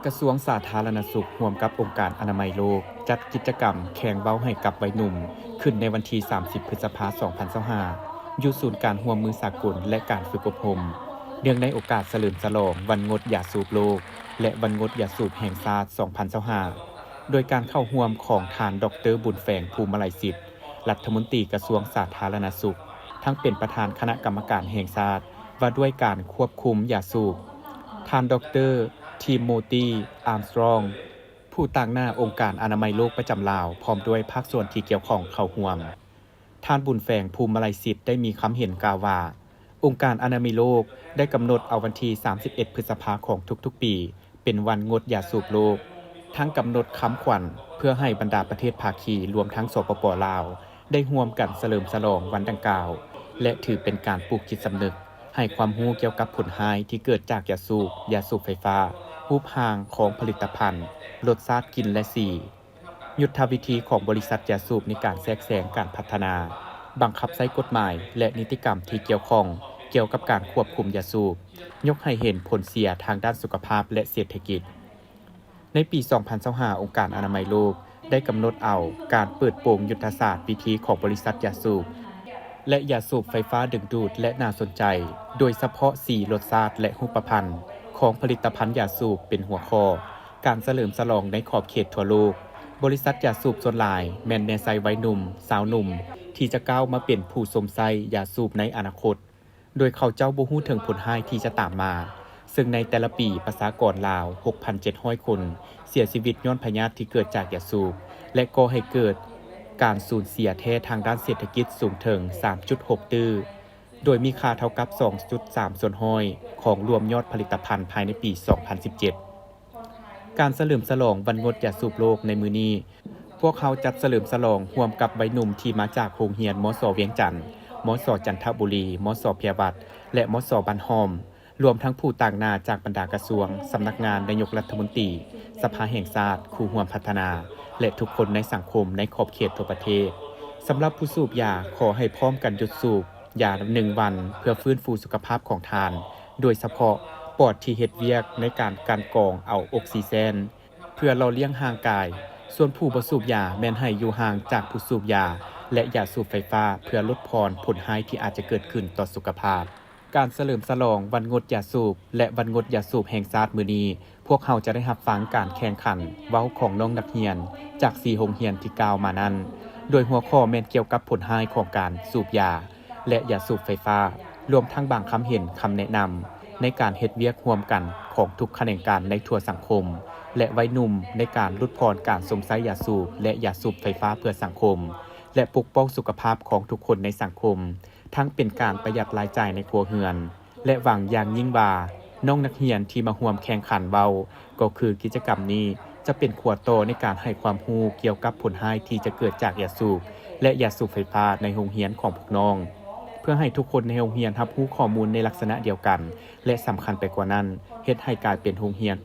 ກະຊວງສາທາລະນະສຸກ ຮ່ວມກັບອົງການອະນາໄມໂລກ ຈັດກິດຈະກຳແຂ່ງເວົ້າໃຫ້ກັບໄວໜຸ່ມ ຂຶ້ນໃນວັນທີ ສາມສິບ ພຶດສະພາ ສອງພັນຊາວຫ້າ ຢູ່ສູນການຮ່ວມມືສາກົນ ແລະ ການຝຶກອົບຮົມ ເນື່ອງໃນໂອກາດສະເຫຼີມສະຫຼອງວັນງົດຢາສູບໂລກ ແລະ ວັນງົດຢາສູບແຫ່ງຊາດ ສອງພັນຊາວຫ້າ ໂດຍການເຂົ້າຮ່ວມຂອງທ່ານ ດອກເຕີ ບຸນແຝງ ພູມມະໄລສິດ ລັດຖະມົນຕີກະຊວງສາທາລະນະສຸກ ທັງເປັນປະທານຄະນະກຳມະການແຫ່ງຊາດ ວ່າດ້ວຍການຄວບຄຸມຢາສູບ, ທ່ານ ດອກເຕີ ທີໂມຕີ ອາມສະຕຣອງ ຜູ້ຕາງໜ້າອົງການອະນາໄມໂລກປະຈຳລາວ ພ້ອມດ້ວຍພາກສ່ວນທີ່ກ່ຽວຂ້ອງເຂົ້າຮ່ວມ. ທ່ານ ບຸນແຝງ ພູມມະໄລສິດ ໄດ້ມີຄຳເຫັນກ່າວວ່າ, ອົງການອະນາໄມໂລກໄດ້ກຳນົດເອົາວັນທີ ສາມສິບເອັດ ພຶດສະພາຂອງທຸກໆປີ ເປັນວັນງົດຢາສູບໂລກ, ທັງກຳນົດຄຳຂວັນເພື່ອໃຫ້ບັນດາປະເທດພາຄີ ລວມທັງ ສປປ ລາວ ໄດ້ຮ່ວມກັນສະເຫຼີມສະຫຼອງວັນດັ່ງກ່າວ ແລະ ຖືເປັນການປູກຈິດສຳນຶກ ໃຫ້ຄວາມຮູ້ກ່ຽວກັບຜົນຮ້າຍທີ່ເກີດຈາກຢາສູບ, ຢາສູບໄຟຟ້າ, ຮູບຮ່າງຂອງຜະລິດຕະພັນ, ລົດຊາດ, ກິ່ນ ແລະ ສີ, ຍຸດທະວິທີຂອງບໍລິສັດຢາສູບໃນການແຊກແຊງການພັດທະນາ, ບັງຄັບໃຊ້ກົດໝາຍ ແລະ ນິຕິກຳທີ່ກ່ຽວຂ້ອງກ່ຽວກັບການຄວບຄຸມຢາສູບ, ຍົກໃຫ້ເຫັນຜົນເສຍທາງດ້ານສຸຂະພາບ ແລະ ເສດຖະກິດ. ໃນປີ ສອງພັນຊາວຫ້າ ອົງການອະນາໄມໂລກໄດ້ກຳນົດເອົາການເປີດໂປງຍຸດທະສາດວິທີຂອງບໍລິສັດຢາສູບ ແລະ ຢາສູບໄຟຟ້າດຶງດູດ ແລະ ໜ້າສົນໃຈ, ໂດຍສະເພາະສີ, ລົດຊາດ ແລະ ຮູບປະພັນຂອງຜະລິດຕະພັນຢາສູບເປັນຫົວຂໍ້ການສະເຫຼີມສະຫຼອງໃນຂອບເຂດທົ່ວໂລກ. ບໍລິສັດຢາສູບສ່ວນຫຼາຍແມ່ນແນໃສ່ໄວໜຸ່ມ, ຊາວໜຸ່ມ ທີ່ຈະກ້າວມາເປັນຜູ້ຊົມໃຊ້ຢາສູບໃນອະນາຄົດ. ໂດຍເຂົາເຈົ້າບໍ່ຮູ້ເຖິງຜົນຮ້າຍທີ່ຈະຕາມມາ, ເຊິ່ງໃນແຕ່ລະປີປະຊາກອນລາວ ຫົກພັນເຈັດຮ້ອຍຄົນ ເສຍຊີວິດຍ້ອນພະຍາດທີ່ເກີດຈາກຢາສູບ ແລະ ກໍ່ໃຫ້ເກີດການສູນເສຍແທ້ທາງດ້ານເສດຖະກິດສູງເຖິງ ສາມຈຸດຫົກຕື້ ໂດຍມີຄ່າເທົ່າກັບ ສອງຈຸດສາມສ່ວນຮ້ອຍຂອງລວມຍອດຜະລິດຕະພັນພາຍໃນປີ ສອງພັນສິບເຈັດ. ການສະເຫຼີມສະຫຼອງວັນງົດຢາສູບໂລກໃນມື້ນີ້, ພວກເຮົາຈັດສະເຫຼີມສະຫຼອງຮ່ວມກັບໄວໜຸ່ມທີ່ມາຈາກໂຮງຮຽນ ມສ ວຽງຈັນ, ມສ ຈັນທະບູລີ, ມສ ເພຍວັດ ແລະ ມສ ບ້ານຫ້ອມ, ລວມທັງຜູ້ຕາງໜ້າຈາກບັນດາກະຊວງ, ສຳນັກງານນາຍົກລັດຖະມົນຕີ, ສະພາແຫ່ງຊາດ, ຄູ່ຮ່ວມພັດທະນາ ແລະ ທຸກຄົນໃນສັງຄົມໃນຂອບເຂດທົ່ວປະເທດ. ສຳລັບຜູ້ສູບຢາ, ຂໍໃຫ້ພ້ອມກັນຢຸດສູບຢາໜຶ່ງວັນ ເພື່ອຟື້ນຟູສຸຂະພາບຂອງທ່ານ, ໂດຍສະເພາະປອດທີ່ເຮັດວຽກໃນການກັ່ນກອງເອົາອົກຊີເຈນ ເພື່ອຫຼໍ່ລ້ຽງຮ່າງກາຍ, ສ່ວນຜູ້ບໍ່ສູບຢາແມ່ນໃຫ້ຢູ່ຫ່າງຈາກຜູ້ສູບຢາ ແລະ ຢາສູບໄຟຟ້າ ເພື່ອຫຼຸດຜ່ອນຜົນຮ້າຍທີ່ອາດຈະເກີດຂຶ້ນຕໍ່ສຸຂະພາບ. ການສະເຫຼີມສະຫຼອງວັນງົດຢາສູບ ແລະ ວັນງົດຢາສູບແຫ່ງຊາດມື້ນີ້, ພວກເຮົາຈະໄດ້ຮັບຟັງການແຂ່ງຂັນເວົ້າຂອງນ້ອງນັກຮຽນຈາກສີ່ໂຮງຮຽນທີ່ກ່າວມານັ້ນ, ໂດຍຫົວຂໍ້ແມ່ນກ່ຽວກັບຜົນຮ້າຍຂອງການສູບຢາ ແລະ ຢາສູບໄຟຟ້າ, ລວມທັງບາງຄຳເຫັນ, ຄຳແນະນຳໃນການເຮັດວຽກຮ່ວມກັນຂອງທຸກຂະແໜງການໃນທົ່ວສັງຄົມ ແລະ ໄວໜຸ່ມໃນການຫຼຸດຜ່ອນການຊົມໃຊ້ຢາສູບ ແລະ ຢາສູບໄຟຟ້າເພື່ອສັງຄົມ ແລະ ປົກປ້ອງສຸຂະພາບຂອງທຸກຄົນໃນສັງຄົມ, ທັງເປັນການປະຢັດລາຍຈ່າຍໃນຄົວເຮືອນ ແລະ ຫວັງຢ່າງຍິ່ງວ່າ ນ້ອງນັກຮຽນທີ່ມາຮ່ວມແຂ່ງຂັນເວົ້າ ກໍຄືກິດຈະກຳນີ້ຈະເປັນຂົວຕໍ່ໃນການໃຫ້ຄວາມຮູ້ກ່ຽວກັບຜົນຮ້າຍທີ່ຈະເກີດຈາກຢາສູບ ແລະ ຢາສູບໄຟຟ້າໃນໂຮງຮຽນຂອງພວກນ້ອງ, ເພື່ອໃຫ້ທຸກຄົນໃນໂຮງຮຽນຮັບຮູ້ຂໍ້ມູນໃນລັກສະນະດຽວກັນ ແລະ ສຳຄັນໄປກວ່ານັ້ນ, ເຮັດໃຫ້ກາຍເປັນໂຮງຮຽນ